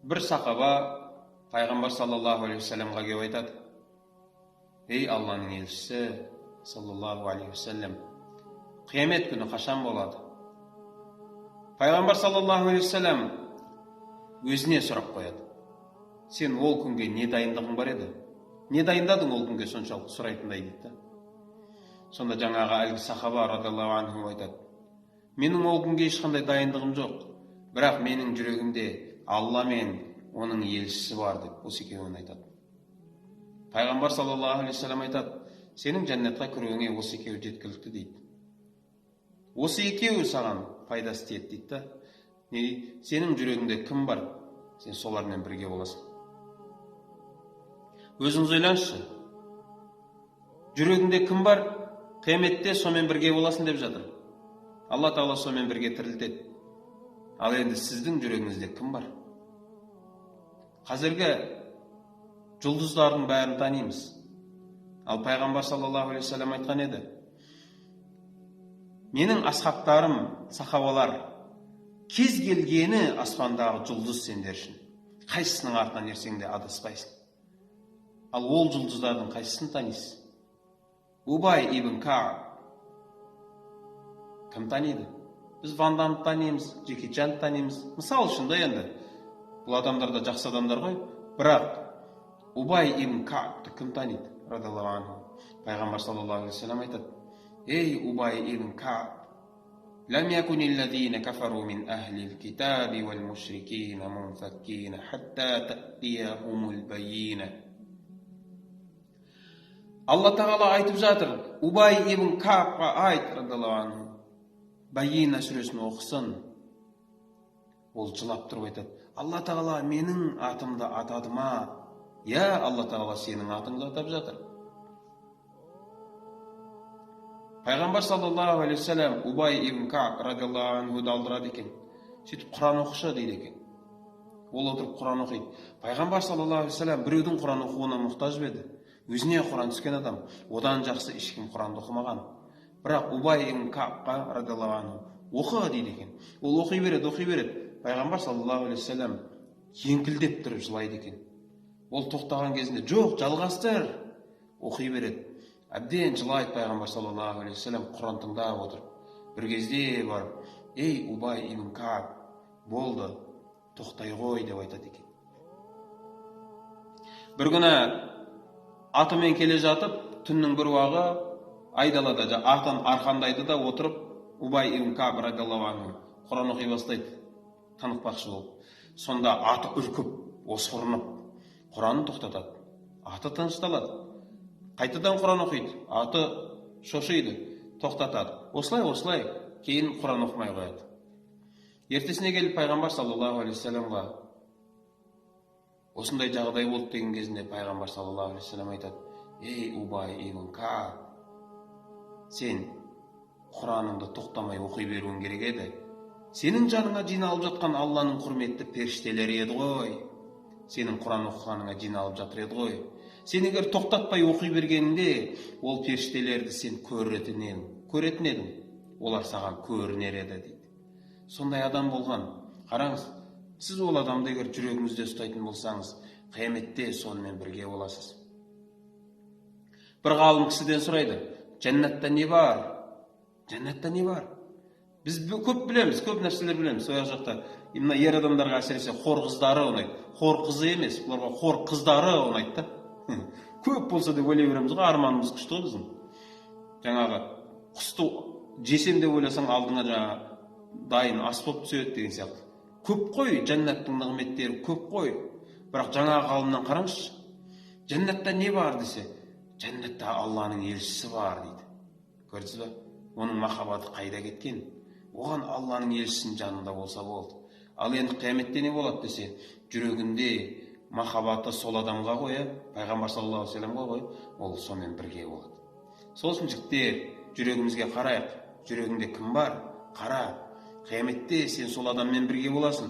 Бір сахаба пайғамбар саллаллаху алейхи уассаламға келіп айтады: «Ей, Алланың елшісі саллаллаху алейхи уассалам, қиямет күні қашан болады?» Пайғамбар саллаллаху алейхи уассалам өзіне сұрақ қояды: «Сен ол күнге не дайындығың бар еді? Не дайындадың ол күнге соншалықты сұрайтындай?» – дейді да. Сонда жаңағы әлгі сахаба радиаллаху анху айтады: «Менің ол күнге ешқандай дайындығым жоқ, бірақ менің жүрегімде Алла мен оның елшісі бар», – деп осы екеуін айтады. Пайғамбар саллаллаху алейхи вассалам айтады: «Сенің жәннатқа кіруіңе осы екеуі жеткілікті», – дейді. «Осы екеуі саған пайдасы тиеді», – дейді да. Не дейді? Сенің жүрегіңде кім бар, сен солармен бірге боласың. Өзіңіз ойлаңызшы, жүрегіңде кім бар, қияметте сонымен бірге боласың деп жатыр. Алла Тағала сонымен бірге тірілтеді. Ал енді сіздің жүрегіңізде кім бар? Қазіргі жұлдыздардың бәрін танимыз. Ал пайғамбар саллаллаху алейхи вассалам айтқан еді: «Менің асхабтарым, сахабалар, кез келгені аспандағы жұлдыз сендер үшін, қайсысының артынан ерсең де адаспайсың». Ал ол жұлдыздардың қайсысын танисыз? Убай ибн Кааб кім таниды? Біз Ван Дамды танимыз, Джеки Чанды танимыз, мысал үшін да. Енді бұл адамдар да жақсы адамдар ғой, бірақ Убай ибн Каабты кім таниды радиаллаху анху? Пайғамбар саллаллаху алейхи вассалам айтады: «Ей, Убай ибн Кааб, لم يكن الذين كفروا من أهل الكتاب والمشركين منفكين حتى تأتيهم البينة». Алла Тағала айтып жатыр: «Убай ибн Каабқа айт, радиаллаху анху, Байина сүресін оқысын». Ол жылап тұрып айтады: «Алла Тағала менің атымды атады ма?» Иә, Алла Тағала сенің атыңды атап жатыр. Пайғамбар саллаллаху алейхи вассалам Убай ибн Кааб радиаллаху анхуды алдырады екен. Сөйтіп: «Құран оқышы», – дейді екен. Ол отырып Құран оқиды. Пайғамбар саллаллаху алейхи вассалам біреудің Құран оқуына мұқтаж ба еді? Өзіне Құран түскен адам, одан жақсы ешкім Құранды оқымаған. Бірақ Убай ибн Каабқа радиаллаху анху: «Оқы», – дейді екен. Ол оқи береді, оқи береді. Пайғамбар саллаллаху алейхи вассалам еңкілдеп тұрып жылайды екен. Ол тоқтаған кезінде: «Жоқ, жалғастыр», – оқи береді. Әбден жылайды пайғамбар саллаллаху алейхи вассалам Құран тыңдап отырып. Бір кезде барып: «Ей, Убай ибн Кааб, болды, тоқтай ғой», – деп айтады екен. Бір күні атымен келе жатып, түннің бір уағы, айдалада атын арқандайды да, отырып Убай ибн Кааб радиаллаху анху Құран оқи бастайды тынықпақшы болып. Сонда аты үркіп, осқырынып, Құранын тоқтатады, аты тынышталады. Қайтадан Құран оқиды, аты шошиды, тоқтатады. Осылай, осылай, кейін Құран оқымай қояды. Ертесіне келіп пайғамбар саллаллаху алейхи вассаламға осындай жағдай болды деген кезінде, пайғамбар саллаллаху алейхи вассалам айтады: «Ей, Убай ибн Кааб, сен Құраныңды тоқтамай оқи беруің керек еді. Сенің жаныңа жиналып жатқан Алланың құрметті періштелері еді ғой, сенің Құран оқығаныңа жиналып жатыр еді ғой. Сен егер тоқтатпай оқи бергеніңде, ол періштелерді сен көретін едің, көретін едің, олар саған көрінер еді», – дейді. Сондай адам болған. Қараңыз, сіз ол адамды егер жүрегіңізде ұстайтын болсаңыз, қияметте сонымен бірге боласыз. Бір ғалым кісіден сұрайды: «Жәннатта не бар? Жәннатта не бар?» Біз көп білеміз, көп нәрселер білеміз. Сол жақта мына ер адамдарға, әсіресе, хор қыздары ұнайды. Хор қызы емес, бұларға хор қыздары ұнайды да. Көп болса деп ойлай береміз ғой, арманымыз күшті ғой біздің. Жаңағы құсты жесем деп ойласаң, алдыңа жаңағы дайын ас болып түседі деген сияқты. Көп қой, жәннаттың нығметтері көп қой. Бірақ жаңағы ғалымнан қараңызшы: «Жәннатта не бар?» – десе, «Жәннатта Алланың елшісі бар», – дейді. Көрдіңіз ба, оның махаббаты қайда кеткен? Оған Алланың елшісінің жанында болса болды. Ал енді қияметте не болады десе, жүрегінде махаббаты сол адамға ғой, иә, пайғамбар саллаллаху алейхи вассаламға ғой, ол сонымен бірге болады. Сол үшін, жігіттер, жүрегімізге қарайық. Жүрегіңде кім бар, қара. Қияметте сен сол адаммен бірге боласың.